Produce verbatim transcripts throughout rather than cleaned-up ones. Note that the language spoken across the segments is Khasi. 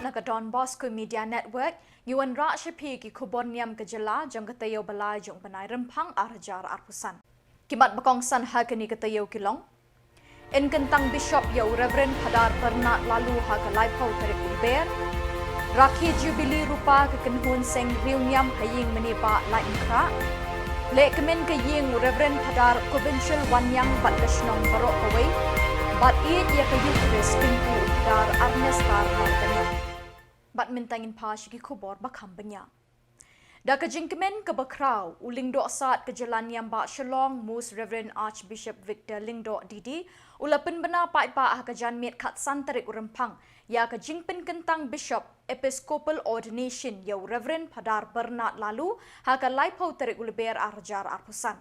Na ka Don Bosco Media Network, ngi wanrah sha phi ki khubor niam ka jylla jong ka taïew ba lai jong u bnai Rymphang ar hajar arphew san. Ki mat ba kongsan ha kane ka taïew ki long: Yn kyntang Bishop ïa u Reverend Phadar Bernard Laloo ha ka laiphew tarik u Lber. Rakhe Jubilee Rupa ka kynhun seng riewniam ha ïing mane Bah Laitumkhrah. Lehkmen ka ïing u Reverend Phadar Kobinchul Wanniang bad ka shnong baroh kawei. Bad ïeit ïa ka Eucharist kyntu u Phadar Arnestar Malkaniang. Bad mynta ngin phai sha ki khubor ba kham bniah. Da ka jingkmen kaba khraw, u Lyngdoh Sad ka jylla niam bah Shillong, Most Reverend Archbishop Victor Lyngdoh D D, u la pynbna paidbah ha ka janmiet khatsan tarik u Rymphang ïa ka jingpynkyntang Bishop Episcopal Ordination ïa u Reverend Phadar Bernard Laloo ha ka laiphew tarik u Lber ar hajar arphew san.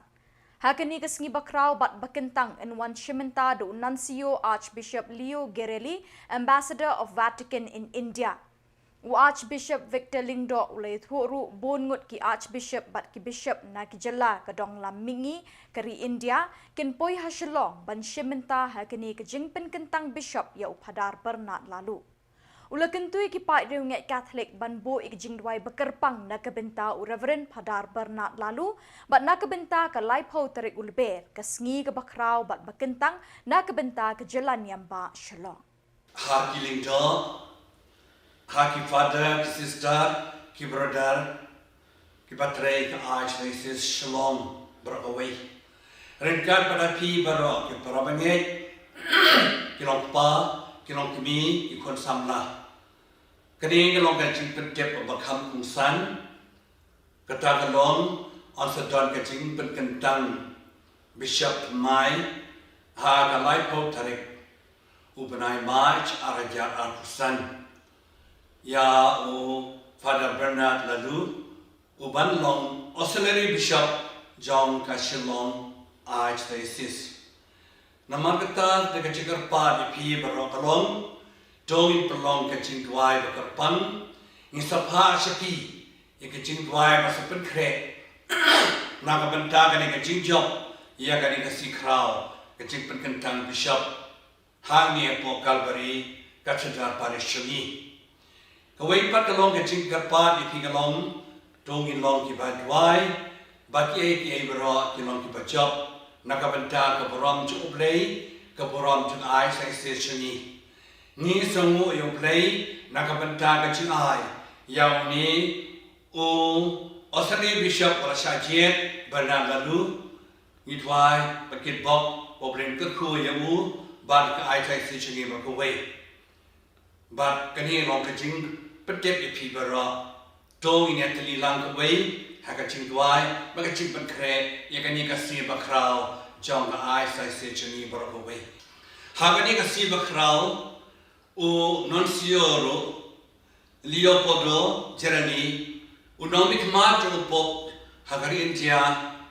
Ha kane ka sngi ba khraw bad ba kyntang yn wan shim bynta da u Nuncio Archbishop Leo Gerelli, Ambassador of Vatican in India. U Archbishop Victor Lyngdoh u la ïathuh ruh bun ngut ki Archbishop bad ki Bishop na ki jylla ka dong lam mihngi ka ri India kin poi ha Shillong ban shim bynta ha kane ka jingpynkyntang Bishop ïa u Phadar Bernard Laloo. U la kyntu ïa ki paid riewngeit Katholik ban buh ïa ka jingduwai ba kyrpang na ka bynta u Reverend Phadar Bernard Laloo bad na ka bynta ka laiphew tarik u Lber, ka sngi kaba khraw bad ba kyntang na ka bynta ka jylla niam bah Shillong. Ha ki Lyngdoh, ha ki Father, ki Sister, ki Brother, ki patrei ka Archdiocese Shillong baroh kawei. Ryngkat bad phi baroh ki para bangeit, ki long kpa, ki long kmie, ki khun samla. Kane ka long ka jingpyntip ba kham kongsan, kata ka long, yn sa don ka jingpynkyntang Bishop mai ha ka laiphew tarik u bnai March ar hajar arphew san. Ïa u Father Bernard Laloo, u ban long Auxiliary Bishop jong ka Shillong Archdiocese. Namar kata da ka jingkyrpad ïa phi baroh ka long, to ngin pynlong ka jingduwai ba kyrpang, ngin sa phah sha phi ïa ka jingduwai ba sa pynkhreh na ka bynta kane ka jingjop ïa kane ka sngi khraw ka jingpynkyntang Bishop hangne hapoh Calvary Cathedral Parish jong ngi. Kawei pat ka long ka jingkyrpad ïa phi ka long, to ngin long kiba duwai ba kiei kiei baroh kin long kiba jop na ka bynta ka burom jong U Blei, ka burom jong ka Archdiocese jong ngi. Ngi sngewnguh ïa U Blei na ka bynta ka jingai ïa une u Auxiliary Bishop ba la shah jied, Bernard Laloo. Ngi duwai ba kitbok ba U Blei un kyrkhu ïa u bad ka Archdiocese jong ngi baroh kawei. Bad kane long ka jingpyntip ïa phi baroh. To ngin ïatylli lang kawei ha ka jingduwai bad ka jingpynkhreh ïa kane ka sngi bakhraw jong ka Archdiocese jong ngi baroh kawei. Ha kane ka sngi bakhraw, u Nuncio ruh, Leopoldo Gerelli, u nongmihkhmat jong u Pope ha ka ri India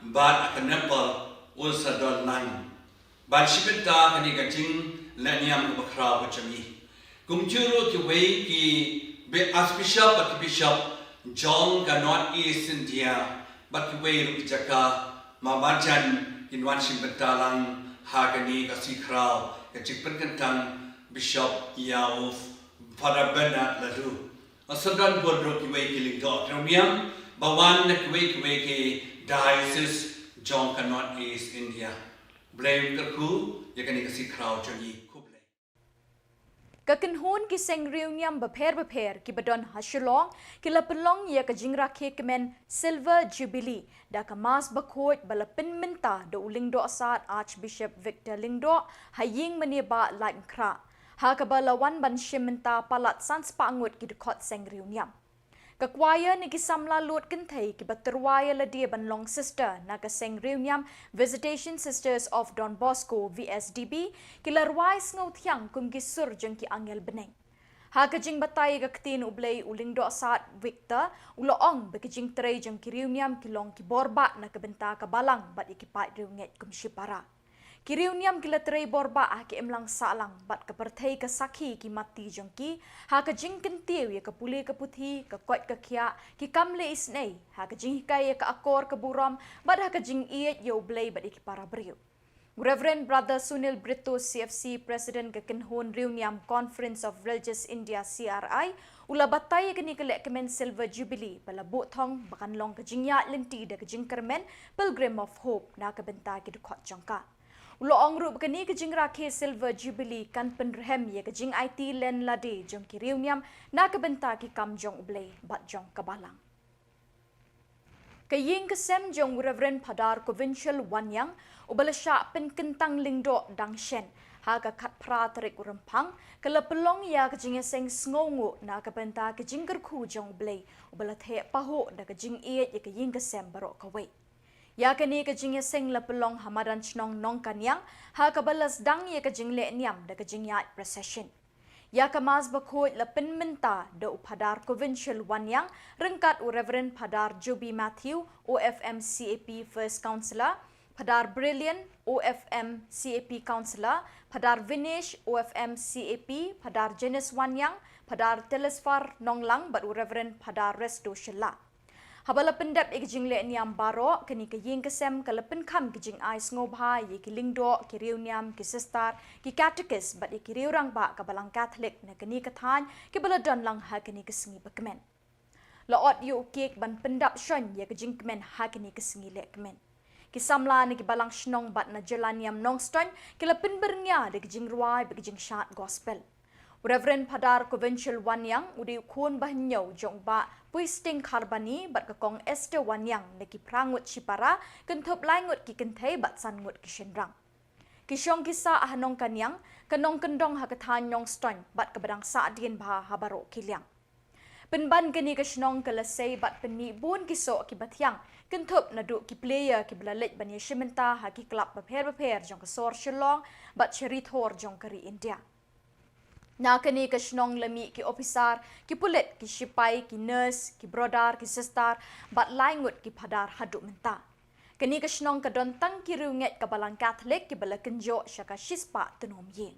bad ha ka Nepal, un sa don lang ban shim bynta kane ka jinglehniam kaba khraw ka jong ngi. Kumjuh ruh kiwei ki bi-, Archbishop bad ki Bishop jong ka North East India bad kiwei ruh ki jaka, ma marjan kin wan shim bynta lang ha kane ka sngi khraw ka jingpynkyntang Bishop ïa u Father Bernard Laloo. Sa don bun ruh kiwei ki lyngdoh ki riewniam ba wan na kiwei kiwei ki diocese jong ka North East India. Blei un kyrkhu ïa kane ka sngi khraw jong ngi. Khublei. Ka kynhun ki seng riewniam bapher bapher kiba don ha Shillong ki la pynlong ïa ka jingrakhe kmen Silver Jubilee da ka Mass bakhuid ba la pynmynta da u Lyngdoh Sad Archbishop Victor Lyngdoh ha ïing mane Bah Laitumkhrah, ha kaba la wan ban shim bynta palat san spah ngut ki dkhot seng riewniam. Ka choir ne ki samla lud kynthei kiba tyrwa ïa lade ban long sister na ka seng riewniam Visitation Sisters of Don Bosco, V S D B, ki la rwai sngewthiang kum ki sur jong ki angel bneng. Ha ka jingbatai ïa ka ktien U Blei, u Lyngdoh Sad Victor u la ong ba ki jingtrei jong ki riewniam ki long ki borbah na ka bynta ka balang bad ïa ki paid riewngeit kum shipara. Ki riewniam ki la trei borbah ha ka imlang sahlang bad ka pyrthei ka sakhi ïa ki matti jong ki ha ka jingkyntiew ïa ka pule ka puthi, ka koit ka khiah, ki kam leh isynei, ha ka jinghikai ïa ka akor ka burom bad ha ka jingïeit ïa U Blei bad ïa ki para briew. Reverend Brother Sunil Britto, C F C President ka Kynhun Riewniam Conference of Religious India, C R I, u la batai ïa kane ka lehkmen Silver Jubilee ba la buh thong ba kan long ka jingïaid lynti da ka jingkyrmen, Pilgrim of Hope, na ka bynta ki dkhot jong ka. U la ong ruh ba kane ka jingrakhe Silver Jubilee kan pynrhem ïa ka jingaiti len lade jong ki riewniam na ka bynta ki kam jong U Blei bad jong ka Balang. Ka ïing ka sem jong u Reverend Phadar Kovincial Wanniang, uba la shah pynkyntang lyngdoh dang shen ha ka khatphra tarik u Rymphang, ka la pynlong ïa ka jingïaseng sngewnguh na ka bynta ka jingkyrkhu jong U Blei, uba la theh pahuh da ka jingïeit ïa ka ïing ka sem baroh kawei. Ïa kane ka jingïaseng la pynlong ha madan shnong Nongkaniang, ha kaba la sdang ïa ka jingleh niam da ka jingïaid procession. Ïa ka Mass bakhuid la pynmynta da u Phadar Kovincial Wanniang, ryngkat u Reverend Phadar Joby Matthew, O F M C A P First Counselor, Phadar Brilliant, O F M C A P Counselor, Phadar Vinesh, O F M C A P, Phadar Janice Wanniang, Phadar Telesphar Nonglang bad u Reverend Phadar Resto Shylla. Haba la pyndep ïa ki jingleh niam baroh, kane ka ïing ka sem ka la pynkham ki jingai sngewbha ïa ki lyngdoh, ki riewniam, ki sister, ki katekis bad ïa ki riewrangbah ka Balang Katholik na kane ka thaiñ, kiba la don lang ha kane ka sngi bakmen. La ot ïa u kek ban pyndap shon ïa ka jingkmen ha kane ka sngi lehkmen. Ki samla na ki balang shnong bad na jylla niam Nongstoiñ ki la pynbyrngia da ki jingrwai bad ki jingshad gospel. U Reverend Phadar Kovincial Wanniang u dei u khun bahynñiew jong u Bah Puisting Kharbani bad ka Kong Esther Wanniang na ki phra ngut shipara, kynthup lai ngut ki kynthei bad san ngut ki shynrang. Ki shong ki sah ha Nongkaniang, ka nongkyndong ha ka thaiñ Nongstoiñ bad kaba dang sahdien bha ha baroh ki liang. Pynban kane ka shnong ka la sei bad pynmih bun ki soh kiba thiang, kynthup naduh ki player kiba la leit ban ïashim bynta ha ki club bapher bapher jong ka sor Shillong bad sha ri thor jong ka ri India. Na kane ka shnong la mih ki ophisar, ki pulit, ki shipai, ki nurse, ki brodar, ki sister bad lai ngut ki phadar haduh mynta. Kane ka shnong ka don tang ki riewngeit ka Balang Katholik kiba la kynjoh sha ka shispah tnum ïing.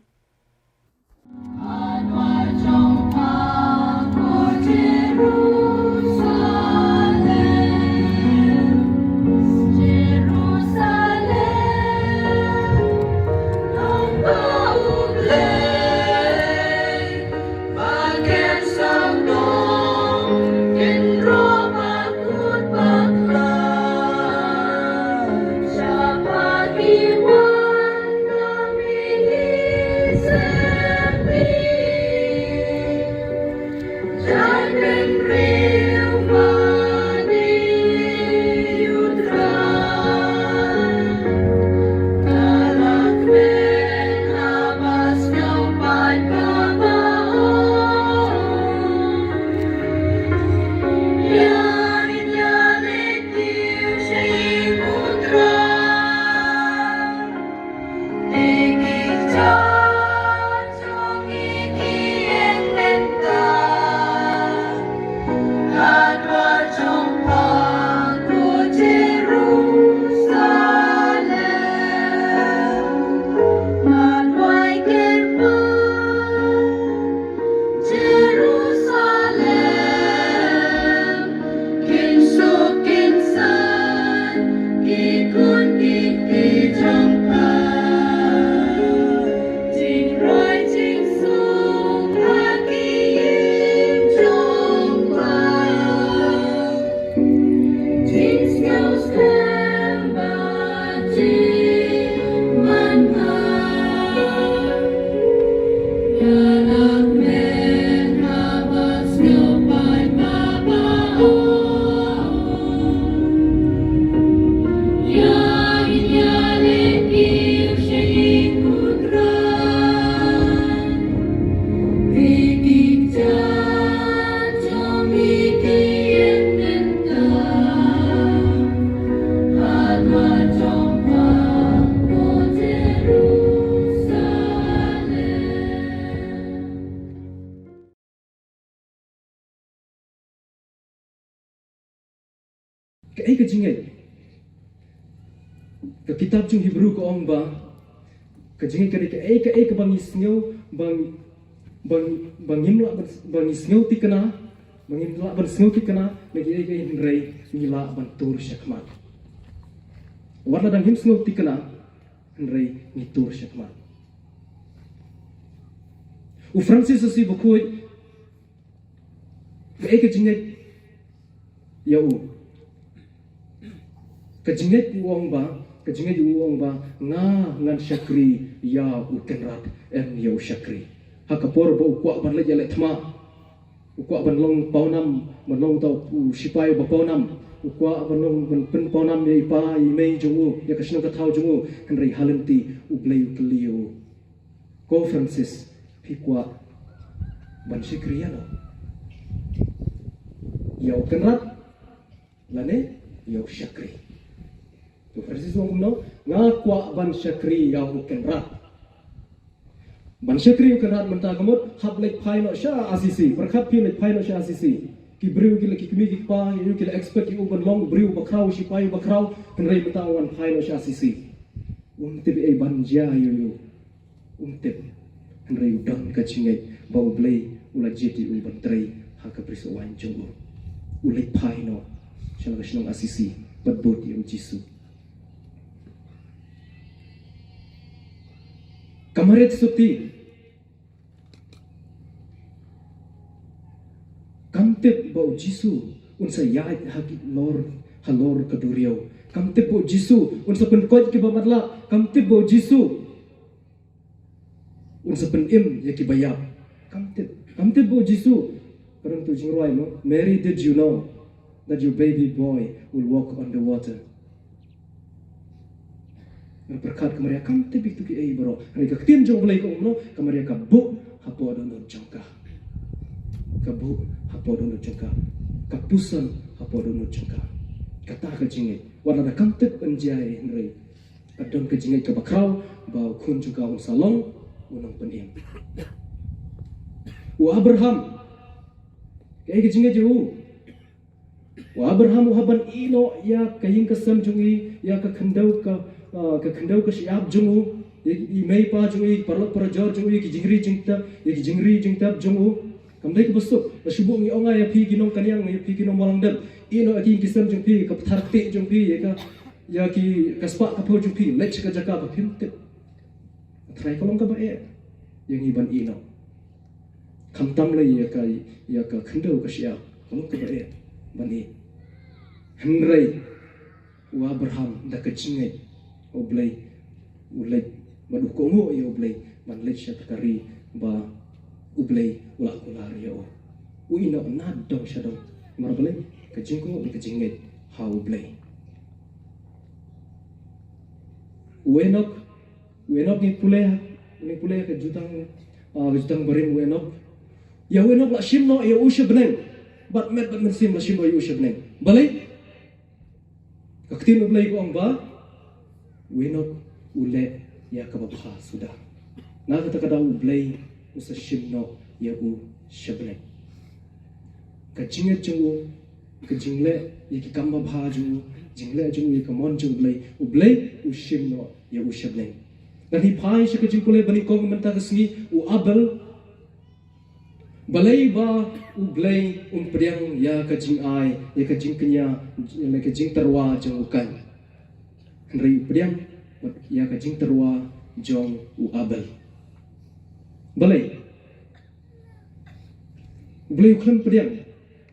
Kaei ka jingngeit? Ka kitab jong Hebru ka ong ba ka jingngeit ka dei kaei kaei kaba ngi sngew, ba, ba, ba ngim lah ban, ba ngi sngew thikna, ba ngim lah ban sngew thikna na kiei kiei, hynrei ngi lah ban tur shakhmat. Wat la dang ngim sngew thikna, hynrei ngi tur shakhmat. U Francis Assisi bakhuid, kaei ka jingngeit ïa u? Ka jingngeit u ong ba, ka jingngeit u ong ba, nga ngan shakri ïa u Kynrad, em ïa u shakri. Ha ka por ba u kwah ban leit ïaleh thma, u kwah ban long pawnam, ban long uta u sipai ba pawnam, u kwah ban long ban pynpawnam ïa i pa i mei jong u, ïa ka shnong ka thaw jong u, hynrei ha lynti U Blei u kylli ïa u, ko Francis, phi kwah ban shakri ïa no? Ïa u Kynrad lane ïa u shakri? To Francis u ong kumno? Nga kwah ban shakri ïa u Kynrad. Ban shakri u Kynrad mynta ka mut, hap leit phai noh sha Assisi. Pyrkhat phi, leit phai noh sha Assisi. Ki briew ki la, ki kmie ki kpa, ïa u ki la expect ïa u ban long u briew bakhraw, sipai bakhraw, hynrei mynta u wan phai noh sha Assisi. Um tip ei ban jia ïa u. Um tip. Hynrei u don ka jingngeit ba U Blei u la jied ïa u ban trei ha ka bris waiñ jong u. U leit phai noh sha la ka shnong Assisi bad bud ïa u Jisu. Ka Mariet Suttie kam tip ba u Jisu un sa ïaid ha ki lor, halor ka duriaw. Kam tip ba u Jisu un sa pynkoit ki ba matlah. Kam tip ba u Jisu un sa pynim ïa ki ba ïap. Kam tip, kam tip ba u Jisu. Ka don tu jingrwai mo, Mary, did you know that your baby boy will walk on the water? Nga pyrkhat ka Maria kam tip ïa kitu kiei baroh. Hynrei ka ktien jong U Blei ka ong kumno, ka Maria ka buh hapoh dohnud jong ka. Ka buh hapoh dohnud jong ka. Ka puson hapoh dohnud jong ka. Kata ka jingngeit. Wat lada kam tip ban jia ei hynrei ka don ka jingngeit kaba khraw ba u khun jong ka un sa long u nongpynim. U Abraham, kaei ka jingngeit jong u? U Abraham u hap ban ïehnoh ïa ka ïing ka sem jong i, ïa ka khyndew ka, ah, ka khyndew ka shyiap jong u, ïa i mei pa jong i, paralok parajor jong i, ïa ki jingri jingtep, ïa ki jingri jingtep jong u. Kam dei kaba suk, la shu buh ngi ong ïa phi ki nongkynnoh, ïa phi ki nongbalang dep. Ïehnoh ïa ki ïing ki sem jong phi, ka pyrthei jong phi, ïa ka, ïa ki ka spah ka phew jong phi, leit sha ka jaka ba phim tip. Trai ka long kaba eh ïa ngi ban ïehnoh. Khamtam lei ïa ka, ïa ka khyndew ka shyiap, ka long kaba eh ban ïehnoh. Hynrei u Abraham da ka jingngeit, U Blei u leit, bad u kohnguh ïa U Blei ban leit sha kata ka ri ba U Blei u la kular ïa u. U ïehnoh na dong sha dong. Namar balei? Ka jingkohnguh bad ka jingngeit ha U Blei. U Enok, u Enok ngi pule, ngi pule ka jutang, ah, ka jutang barim u Enok. Ïa u Enok la shim noh ïa u sha bneng. Bad met bad mynsiem la shim noh ïa u sha bneng. Balei? Ka ktien U Blei ka ong ba u Enok u leh ïa kaba bha suda. Na kata ka daw U Blei u sa shim noh ïa u sha bneng. Ka jingngeit jong u, ka jingleh ïa ki kam babha jong u, jingleh jong u ïa ka mon jong U Blei, U Blei u shim noh ïa u sha bneng. Ngan phai sha ka jingpule ba nyngkong mynta ka sngi, u Abel. Balei ba U Blei um pdiang ïa ka jingai, ïa ka jingkñia, ïa ka jingtyrwa jong u Kain? Hynrei u pdiang ïa ka jingtyrwa jong u Abel. Balei? U Blei u khlem pdiang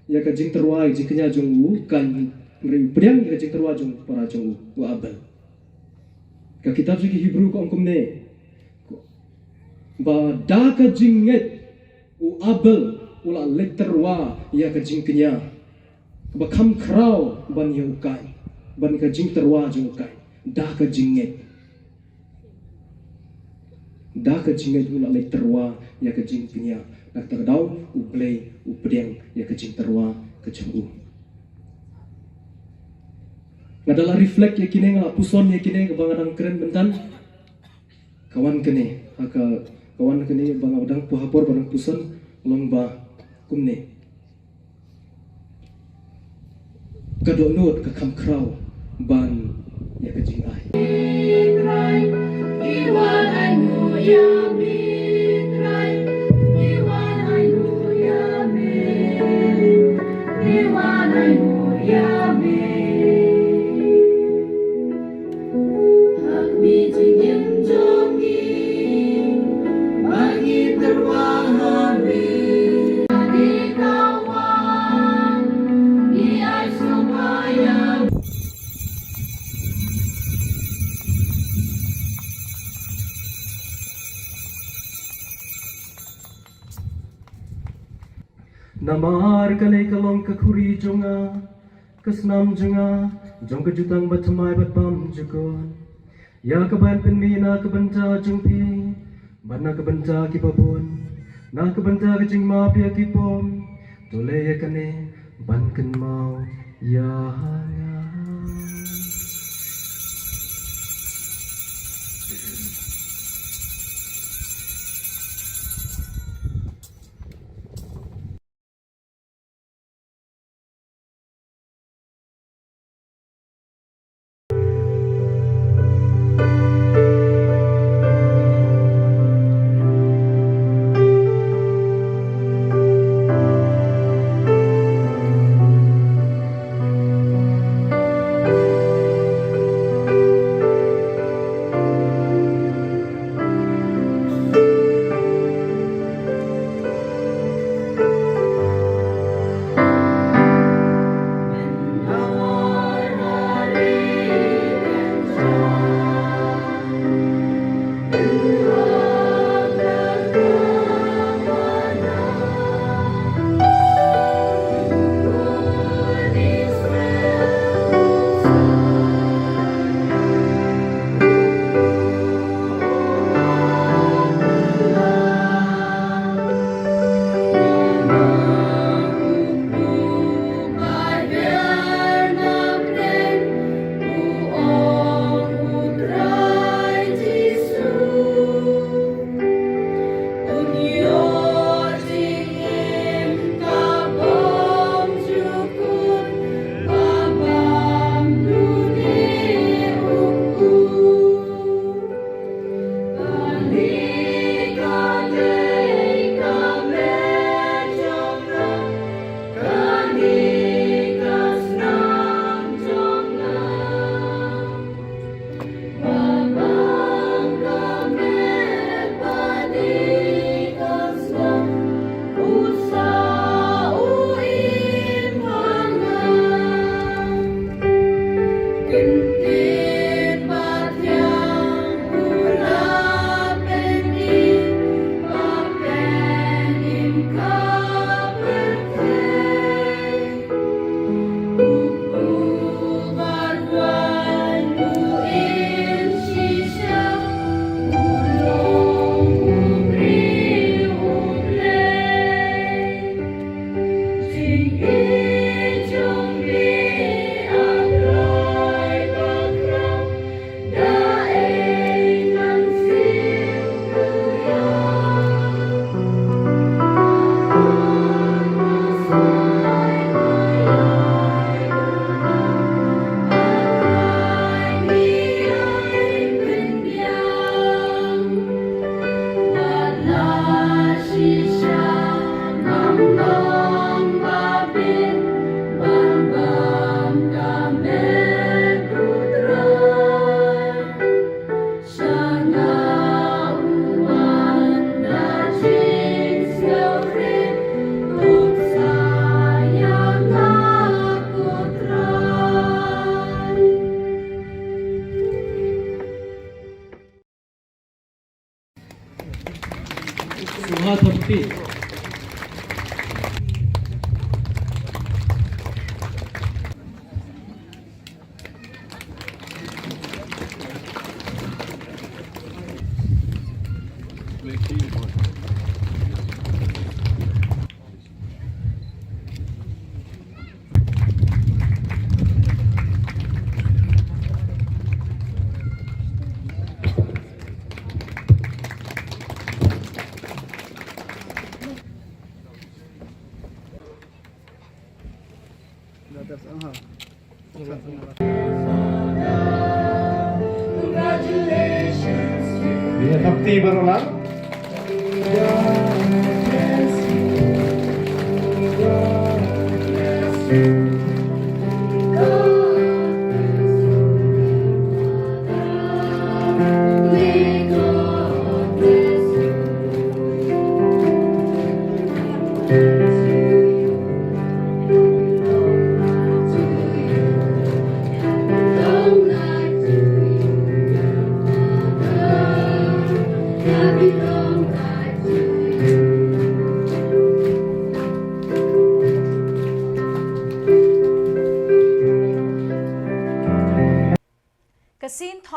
ïa ka jingtyrwa, ïa ka jingkñia jong u Kain, hynrei u pdiang ïa ka jingtyrwa jong u para jong u, u Abel. Ka kitab jong ki Hebru ka ong kumne, ba da ka jingngeit u Abel u la leit tyrwa ïa ka jingkñia kaba kham khraw ban ïa u Kain, ban ka jingtyrwa jong u Kain. Da ka jingngeit. Da ka jingngeit u la leit tyrwa ïa ka jingkñia. Na kata ka daw U Blei u pdiang ïa ka jingtyrwa ka jong u. Nga da la reflect ïa kine, nga la puson ïa kine kaba nga dang kren mynta. Ka wan kane, ha ka, ka wan kane ba nga dang pu ha por ba dang puson, long ba kumne. Ka dohnud ka kham khraw ban ïa ka jingai. Namar kane ka long ka khuri jong nga, ka snam jong nga, jong ka jutang bathymmai bad bymjukut. Ïa kaban pynmih na ka bynta jong phi, bad na ka bynta kiba bun, na ka bynta ka jingmap ïa ki pop. To leh ïa kane ban kynmaw ïa nga. Sngewbha thapti. Ïa, thapti baroh lang.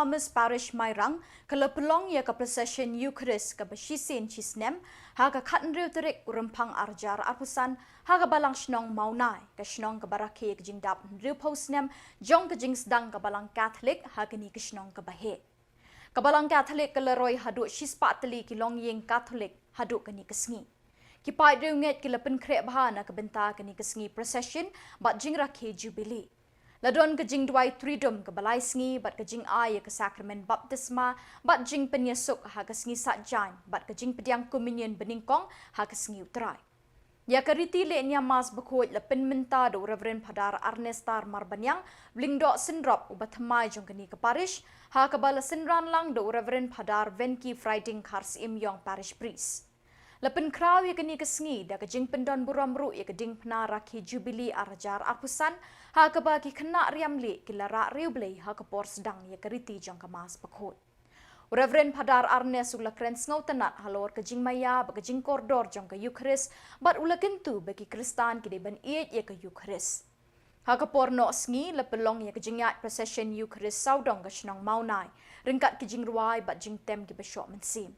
Thomas Parish Mairang, ka la pynlong ïa ka procession Eucharist kaba shisien shisnem, ha ka khathynriew tarik u Rymphang arhajar arphew san, ha ka Balang Shnong Mawnai, ka shnong kaba rakhe ïa ka jingdap hynriewphew snem jong ka jingsdang ka Balang Katholik ha kane ka shnong kaba heh. Ka Balang Katholik ka la roi haduh shispah tylli ki longïing Katholik haduh kane ka sngi. Ki paid riewngeit ki la pynkhreh bha na ka bynta kane ka sngi procession bad jingrakhe Jubilee. La don ka jingduwai Triduum kaba lai sngi bad ka jingai ïa ka Sakramen Baptisma bad jingpynïasuk ha ka sngi Saitjaiñ bad ka jingpdiang Communion banyngkong ha ka sngi U Trai. Ïa ka riti leh niam Mass Bakhuid la pynmynta da u Reverend Phadar Arnestar Marbaniang, u lyngdoh synrop uba thymmai jong kane ka parish, ha kaba la synran lang da u Reverend Phadar Venki Frieding Kharsyiemïong, Parish Priest. La pynkhraw ïa kane ka sngi da ka jingpyndonburom ruh ïa ka diengphna rakhe Jubilee arhajar arphew san, ha kaba ki khynnah riam lieh ki la rah riewblei ha ka por sdang ïa ka riti jong ka Mass Bakhuid. U Reverend Phadar Arnes u la kren sngewtynnad halor ka jingmaïa bad ka jingkordor jong ka Eucharist, bad u la kyntu ba ki Khristan ki dei ban ïeit ïa ka Eucharist. Ha ka por noh sngi la pynlong ïa ka jingïaid procession Eucharist sawdong ka shnong Mawnai, ryngkat ki jingrwai bad jingtem kiba shoh mynsiem.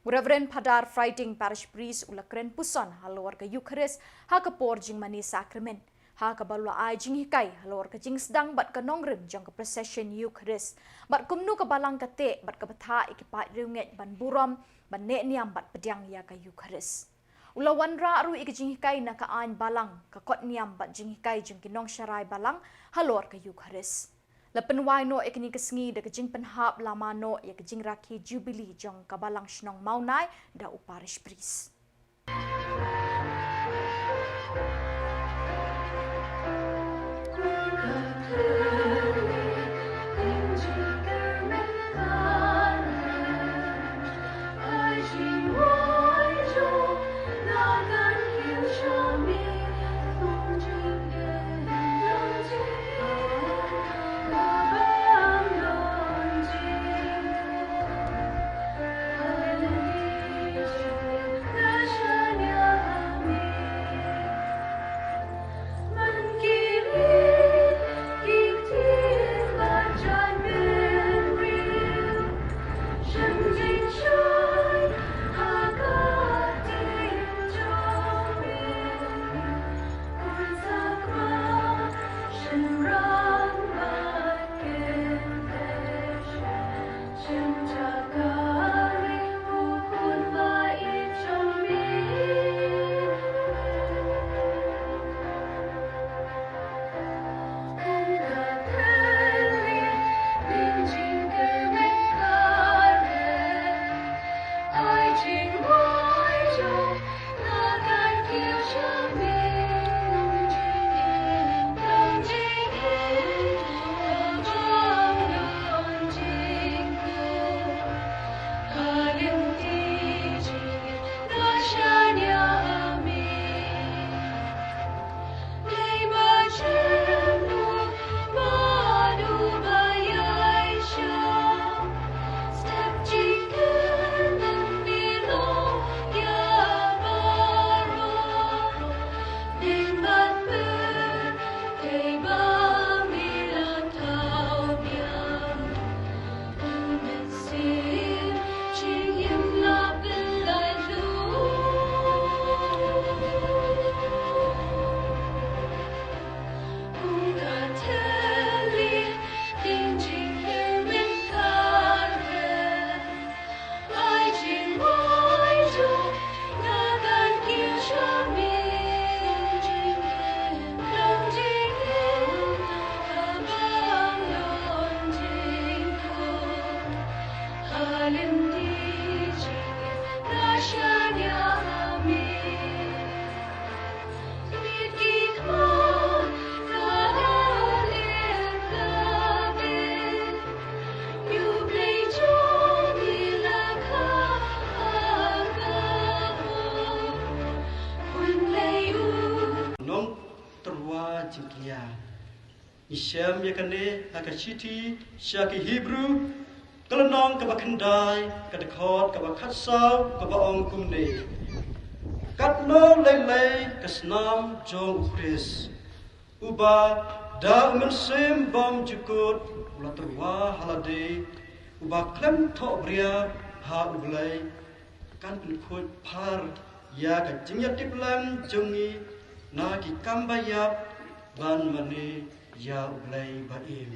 U Reverend Phadar Frieding, Parish Priest, u la kren puson halor ka Eucharist ha ka por jingmane Sakramen, ha kaba u la ai jinghikai halor ka jingsdang bad ka nongrim jong ka procession Eucharist, bad kumno ka Balang ka teh bad kaba thah ïa ki paid riewngeit ban burom, ban neh niam bad pdiang ïa ka Eucharist. U la wanrah ruh ïa ka jinghikai na ka aiñ Balang, ka kot niam bad jinghikai jong ki nongsharai Balang halor ka Eucharist. La pynwai noh ïa kane ka sngi da ka jingpynhap lama noh ïa ka jingrakhe Jubilee jong ka Balang Shnong Mawnai da u Parish Priest. Nong tyrwa jingkñia. Ngi shem ïa kane ha ka shithi sha ki Hebru, ka lynnong kaba khyndai, ka dkhot kaba khatsaw, kaba ong kumne: Katno lei lei ka snam jong u Khrist, uba da u Mynsiem Bymjukut u la tyrwa ha lade, Uba khlem thohbria ha U Blei kan pynkhuid phar ïa ka jingïatiplem jong ngi na ki kam ba ïap ban mane ïa U Blei ba im.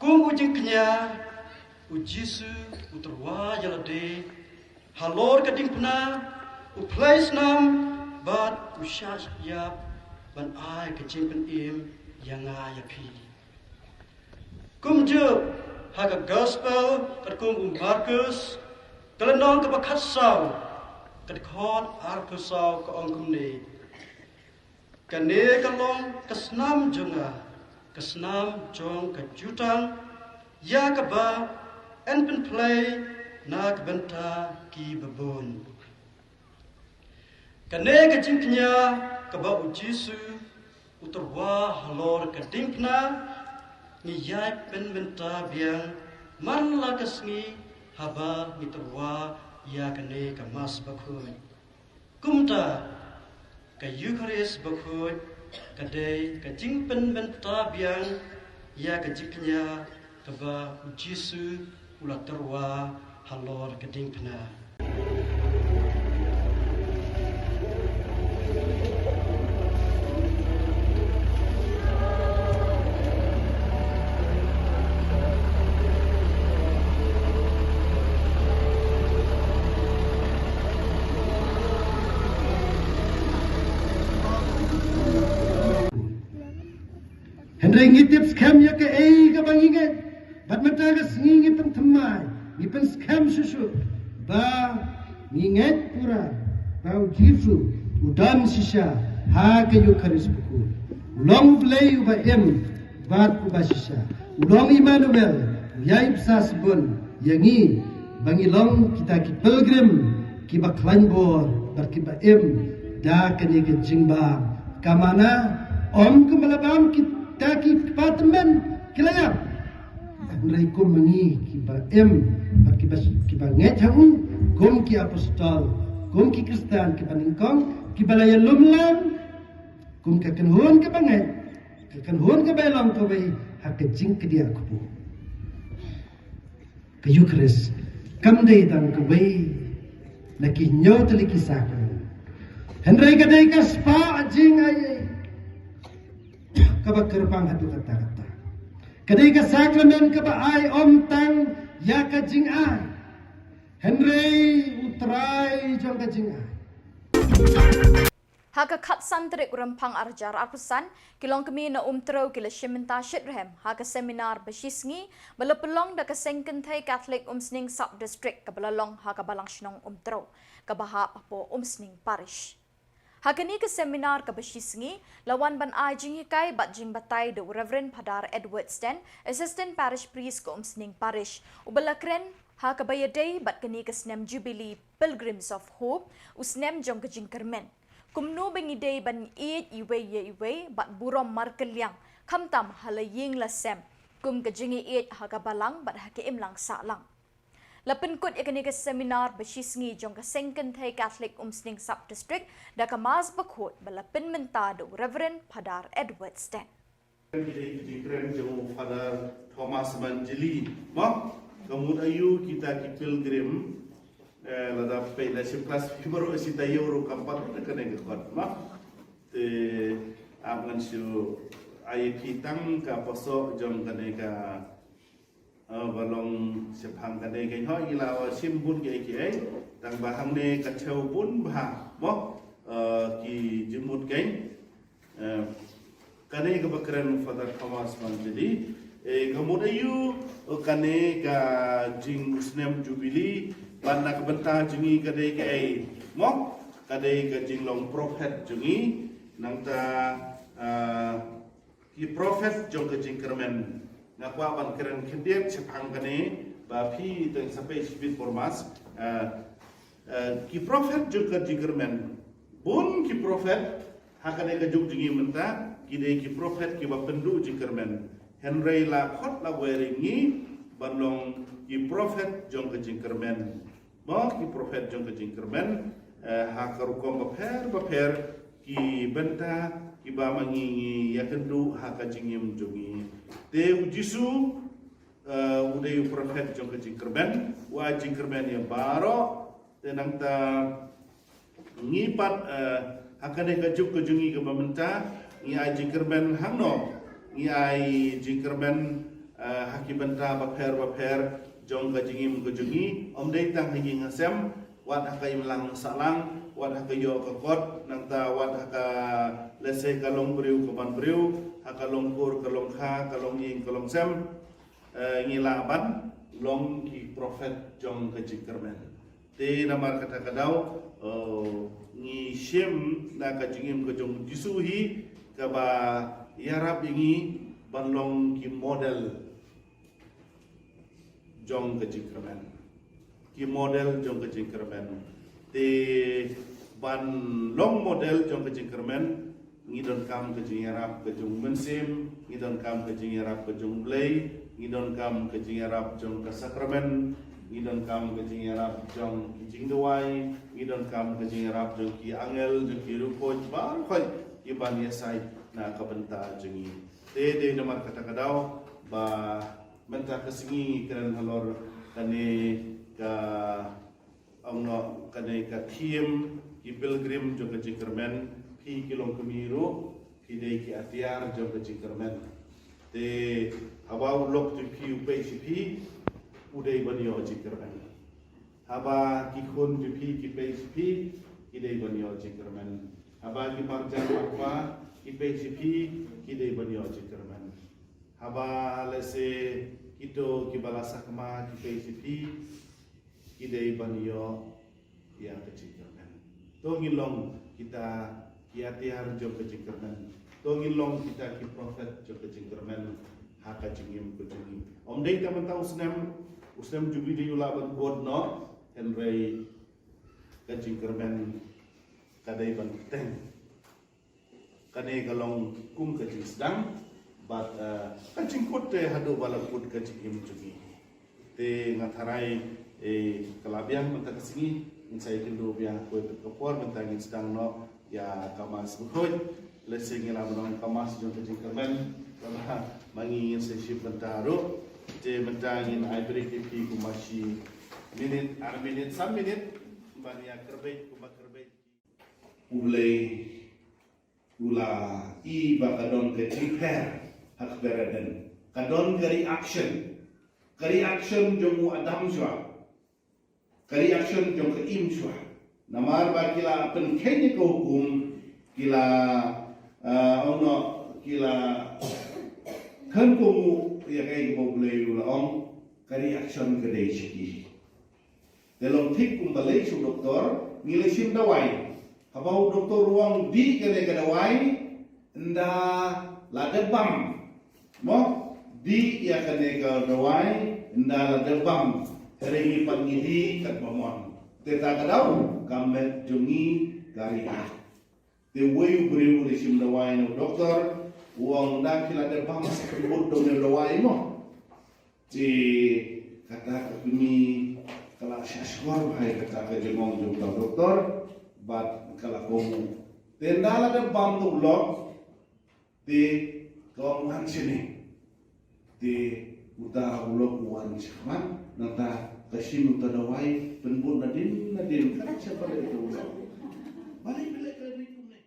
Kum u jingkñia, u Jisu u tyrwa ïa lade halor ka diengphna, u plie snam bad u shah shyiap ban ai ka jingpynim ïa nga ïa phi. Kumjuh ha ka Gospel katkum u Markus, ka lynnong kaba khatsaw, ka dkhot arphew saw ka ong kumne: Kane ka long ka snam jong nga, ka snam jong ka jutang, ïa kaba yn pynplie na ka bynta ki babun. Kane ka jingkñia kaba u Jisu u tyrwa halor ka diengphna, ngi ïai pynmynta biang man la ka sngi haba ngi tyrwa ïa kane ka Mass bakhuid. Kumta ka Eukharist bakhuid ka dei ka jingpynmynta biang ïa ka jingkñia kaba u Jisu u la tyrwa halor ka diengphna. Hynrei ngi tip skhem ïa kaei kaba ngi ngeit. Bad mynta ka sngi ngi pynthymmai, ngi pynskhem shuh shuh ba ngi ngeit pura ba u Jisu u don shisha ha ka Eukharist bakhuid. U long U Blei uba im bad uba shisha. U long Immanuel, u ïai bsa sbun ïa ngi ba ngi long kita ki pilgrim kiba khlaiñ bor bad kiba im da kane ka jingbam. Ka mana ym kum ba la bam kita ki kpa tymmen ki la ïap. Hynrei kum ma ngi kiba im bad kiba, kiba ngeit ha u, kum ki apostol, kum ki Khristan kiba nyngkong, kiba la ïalum lang kum ka kynhun kaba ngeit, ka kynhun kaba ïalong kawei ha ka jingkdiah kpu. Ka Eukharist kam dei tang kawei na ki hynñiew tylli ki sakrament, hynrei ka dei ka spah jingai kaba kyrpang haduh katta katta. Ka dei ka sakrament kaba ai ym tang ïa ka jingai, hynrei U Trai jong ka jingai. Ha ka khatsan tarik u Rymphang arhajar arphew san, ki longkmie na Umtrew ki la shim bynta shitrhem ha ka seminar ba shisngi ba la pynlong da ka Seng Kynthei Catholic Umsning Sub District kaba la long ha ka Balang Shnong Umtrew, kaba hap hapoh Umsning Parish. Ha kane ka seminar kaba shisngi la wan ban ai jinghikai bad jingbatai da u Reverend Phadar Edward Sten, Assistant Parish Priest ka Umsning Parish, uba la kren ha kaba ïadei bad kane ka snem Jubilee Pilgrims of Hope, u snem jong ka jingkyrmen. Kumno ba ngi dei ban ïeit iwei ïa iwei bad burom markylliang, khamtam ha la ïing la sem, kum ka jingïeit ha ka balang bad ha ka imlang sahlang. La pynkut ïa kane ka seminar ba shisngi jong ka Seng Kynthei Catholic Umsning Sub District da ka Mass bakhuid ba la pynmynta da u Reverend Phadar Edward Sten. Ki dei ki jingkren jong u Phadar Thomas Manjili. Mo, ka mut aïu kita ki pilgrim, eh, lada peit da shim klas phi baroh shi taïew ruh kam pat ruh da kane ka khot, mo. Te ap ngan shu ai ïa phi tang ka posoh jong kane ka, eh, ba long shaphang kane ka, hooid ngi la shim bun kiei kiei, tang ba hangne ka thew bun bha, mo, eh, ki jingmut ka. Eh, kane kaba kren Father Thomas Manjili, eh, ka mut aïu, eh, kane ka jing u snem Jubilee, bad na ka bynta jong ngi ka dei kaei, mo, ka dei ka jinglong prophet jong ngi, nangta, eh, ki prophet jong ka jingkyrmen. Nga kwah ban kren khyndiat shaphang kane, ba phi tang sa peit shibit por mass, eh, eh, ki prophet jong ka jingkyrmen. Bun ki prophet ha kane ka juk jong ngi mynta, ki dei ki prophet kiba pynduh jingkyrmen. Hynrei la khot la wei ring ngi ban long ki prophet jong ka jingkyrmen. Mo, ki prophet jong ka jingkyrmen, eh, ha ka rukom bapher bapher ki bynta kiba ma ngi ngi ïakynduh ha ka jingim jong ngi. Te u Jisu Eh, u dei u prophet jong ka jingkyrmen, u ai jingkyrmen ïa baroh. Te nangta ngi pat, eh, ha kane ka juk ka jong ngi kaba mynta, ngi ai jingkyrmen hangno? Ngi ai jingkyrmen, eh, ha ki bynta bapher bapher jong ka jingim ka jong ngi, ym dei tang ha ïing ha sem, wat ha ka imlang sahlang, wat ha ka ïoh ka kot, nangta wat ha ka, lehse ka long briew ka ban briew, ha ka long kur ka long kha, ka long ïing ka long sem. Eh, ngi lah ban long ki prophet jong ka jingkyrmen. Te namar kata ka daw, eh, ngi shim na ka jingim ka jong u Jisu hi, kaba ïarap ïa ngi ban long ki model jong ka jingkyrmen. Ki model jong ka jingkyrmen. Te ban long model jong ka jingkyrmen, ngi donkam ka jingïarap ka jong u Mynsiem, ngi donkam ka jingïarap ka jong u Blei, ngi donkam ka jingïarap jong ka sakramen, ngi donkam ka jingïarap jong ki jingduwai, ngi donkam ka jingïarap jong ki angel, jong ki riewkhuid baroh khoit, ki ban ïasaid na ka bynta jong ngi. Te dei namar kata ka daw ba mynta ka sngi ngi kren halor kane ka, ong noh, kane ka theme, ki pilgrim jong ka jingkyrmen. Phi ki longkmie ruh, phi dei ki atiar jong ka jingkyrmen. Te haba u lok jong phi u peit sha phi, u dei ban ïoh jingkyrmen. Haba ki khun jong phi ki peit sha phi, ki dei ban ïoh jingkyrmen. Haba ki marjan marpa ki peit sha phi, ki dei ban ïoh jingkyrmen. Haba lehse kito kiba la sakma ki peit sha phi, ki dei ban ïoh ïa ka jingkyrmen. To ngin long kita ki atiar jong ka jingkyrmen. To ngin long kita ki prophet jong ka jingkyrmen ha ka jingim ka jong ngi. Ym dei tang mynta u snem, u snem Jubili u lah ban bud noh, hynrei ka jingkyrmen ka dei ban teng. Kane ka long kum ka jingsdang bad, eh, ka jingkut te haduh ba la kut ka jingim jong ngi. Te nga tharai, eh, ka la biang mynta ka sngi, ngin sa ïakynduh biang ha kawei pat ka por, mynta ngin sdang noh ïa ka Mass bakhuid. Lehse ngi la ban ong ka Mass jong ka jingkyrmen, kaba ma ngi ngin sa shim bynta ruh. Te mynta ngin ai break ïa phi kumba shi minit, ar minit, san minit ban ïa kyrpad kumba kyrpad. U Blei u la i ba ka don ka jingpher ha kper Eden. Ka don ka reaction. Ka reaction jong u Adam shuwa. Ka reaction jong ka Im shuwa. Namar ba ki la pynkheiñ ïa ka hukum, ki la, ah, ong noh, ki la kheiñ kumno ïa kaei kaba U Blei u la ong, ka reaction ka dei sha ki. Te long thik kumba lei sha u doktor, ngi la shim dawai. Haba u doktor u ong dih kane ka dawai, ynda la dep bam. Mo, dih ïa kane ka dawai, ynda la dep bam. Hynrei ngi pat ngi dih katba mon. Te ta ka daw, ka met jong ngi ka react. Te uwei u briew u la shim dawai na u doktor, u ong ynda ki la dep bam sa pynbud da une u dawai mo. Te kata ka kmie ka la shah shkor bha ïa kata ka jingong jong uta u doktor, bad ka la kohnguh. Te ynda la dep bam da u lok, te ka ong wan shane. Te uta u lok u wan shakhmat, nangta ka shim uta dawai, pynbud nadien nadien, ka dei sha balei uta u lok. Balei, balei ka dei kumne.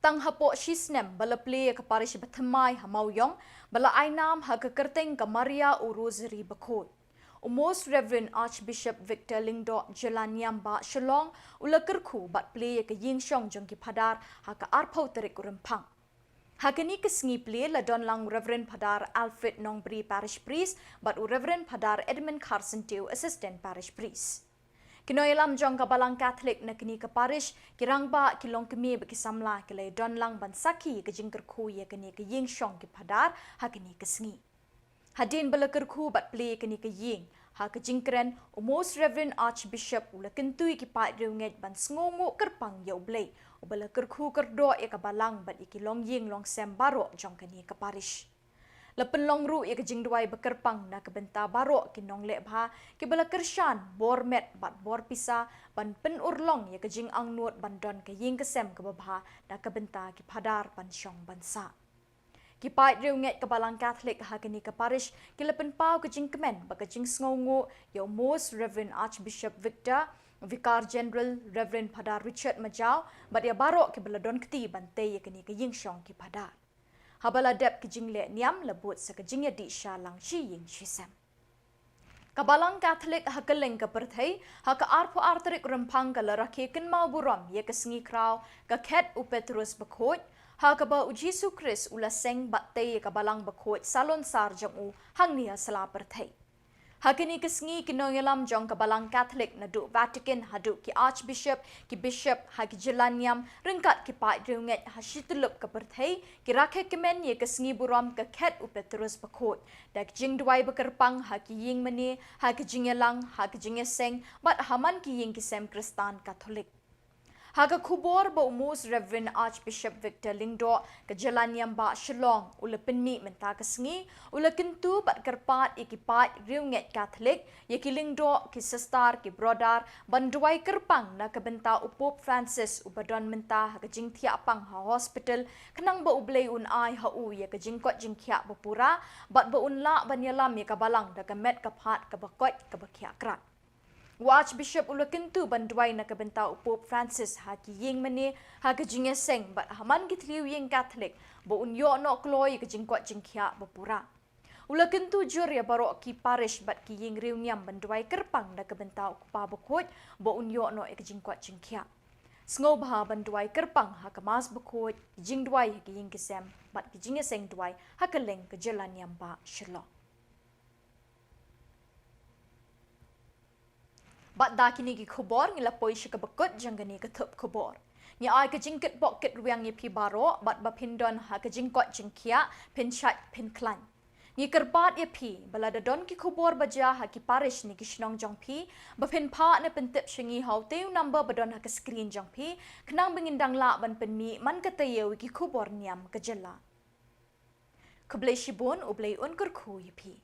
Tang hapoh shi snem ba la plie ïa ka parish bathymmai ha Mawïong, ba la ai nam ha ka kyrteng ka Maria u Rosary Bakhuid. U Most Reverend Archbishop Victor Lyngdoh Jyllaniam Bah Shillong u la kyrkhu bad plie ïa ka ïing shong jong ki phadar ha ka arphew tarik u Rymphang. Ha kane ka sngi plie la don lang u Reverend Phadar Alfred Nongbri, Parish Priest, bad u Reverend Phadar Edmund Kharsyntiew, Assistant Parish Priest. Ki nongïalam jong ka Balang Katholik na kane ka parish, ki rangbah, ki longkmie bad ki samla ki la don lang ban sakhi ïa ka jingkyrkhu ïa kane ka ïing shong ki phadar ha kane ka sngi. Hadien ba la kyrkhu bad plie ïa kane ka ïing, ha ka jingkren, u Most Reverend Archbishop u la kyntu ïa ki paid riewngeit ban sngewnguh kyrpang ïa U Blei, uba la kyrkhu kyrdoh ïa ka balang bad ïa ki longïing longsem baroh jong kane ka parish. La pynlong ruh ïa ka jingduwai bakyrpang na ka bynta baroh ki nongleh bha, kiba la kyrshan bor met bad bor pisa ban pynurlong ïa ka jingangnud ban don ka ïing ka sem kaba bha na ka bynta ki phadar ban shong ban sah. Ki paid riewngeit ka Balang Katholik ha kane ka parish ki la pynpaw ka jingkmen bad ka jingsngewnguh ïa u Most Reverend Archbishop Victor, Vicar General Reverend Phadar Richard Majaw, bad ïa baroh kiba la don kti ban tei ïa kane ka ïing shong ki phadar. Haba la dep ka jingleh niam, la bud sa ka jingïadih sha lang shi ïing shi sem. Ka Balang Katholik ha kylleng ka pyrthei, ha ka arphew ar tarik Rymphang ka la rakhe kynmaw burom ïa ka sngi khraw ka khet u Petrus Bakhuid, ha kaba u Jisu Khrist u la seng bad tei ïa ka Balang Bakhuid salonsar jong u hangne ha sla pyrthei. Ha kane ka sngi ki nongïalam jong ka Balang Katholik naduh Vatican haduh ki Archbishop, ki Bishop ha ki jylla niam, ryngkat ki paid riewngeit ha shi tyllup ka pyrthei, ki rakhe kmen ïa ka sngi burom ka khet u Petrus Bakhuid da ka jingduwai bakyrpang ha ki ïing mane, ha ka jingïalang, ha ka jingïaseng, bad ha man ki ïing ki sem Khristan Katholik. Ha ka khubor ba u Most Reverend Archbishop Victor Lyngdoh, ka jylla niam bah Shillong, u la pynmih mynta ka sngi, u la kyntu bad kyrpad ïa ki paid riewngeit Katholik, ïa ki lyngdoh, ki sister, ki brother, ban duwai kyrpang na ka bynta u Pope Francis uba don mynta ha ka jingthiah pang ha hospital, khnang ba U Blei un ai ha u ïa ka jingkoit jingkhiah bapura, bad ba un lah ban ïalam ïa ka balang da ka met ka phad kaba koit kaba khiah krat. U Archbishop u la kyntu ban duwai na ka bynta u Pope Francis ha ki ïing mane, ha ka jingïaseng bad ha man ki thliew ïing Katholik, ba un ïoh noh kloi ïa ka jingkoit jingkhiah bapura. U la kyntu jur ïa baroh ki parish bad ki ïing riewniam ban duwai kyrpang na ka bynta u kpa bakhuid, ba un ïoh noh ïa ka jingkoit jingkhiah. Sngewbha ban duwai kyrpang ha ka Mass bakhuid, ki jingduwai ha ki ïing ki sem bad ki jingïaseng duwai ha kylleng ka jylla niam bah Shillong. Bad da kine ki khubor ngi la poi sha kaba kut jong kane ka thup khubor. Ngi ai ka jingkitbok kitrwiang ïa phi baroh, bad ba phin don ha ka jingkoit jingkhiah, phin shait phin khlaiñ. Ngi kyrpad ïa phi ba lada don ki khubor ba jia ha ki parish ne ki shnong jong phi, ba phin phah ne pyntip sha ngi ha utei u number ba don ha ka screen jong phi, khnang ba ngin dang lah ban pynmih man ka taïew ïa ki khubor niam ka jylla. Khublei shibun, U Blei un kyrkhu ïa phi.